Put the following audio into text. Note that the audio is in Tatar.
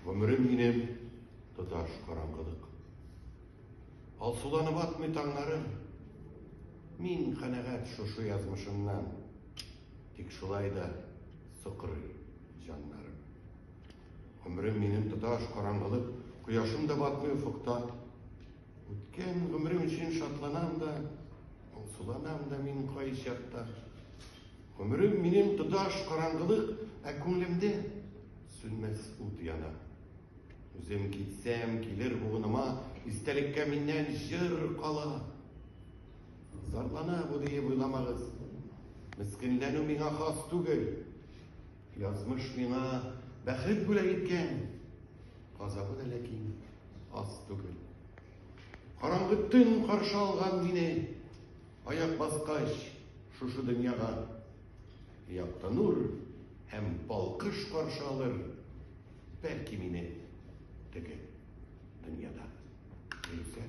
Гомерем минем тоташ караңгылык. Алсуланып атмый таңнарым. Мин канәгать шушы язмышымнан. Тик шулай да сукрый җаннарым. Гомерем минем тоташ караңгылык, кояшым да батмый офыкта. Үткән гомерем өчен шатланам да, алсуланам да мин кайчакта. Гомерем минем тоташ караңгылык, ә күңелемдә сүнмәс ут яна. Үзем китсәм, килер буыныма, истәлеккә миннән җыр кала. Зарлана бу диеп уйламагыз. Мескенләнү миңа хас түгел. Язмыш миңа бәхет бүләк иткән. Газабы да ләкин аз түгел. Караңгы төн каршы алган мине, аяк баскач шушы дөньяга. Якты нур һәм балкыш каршы алыр, бәлки мине теге дөньяда. Гөлүсә.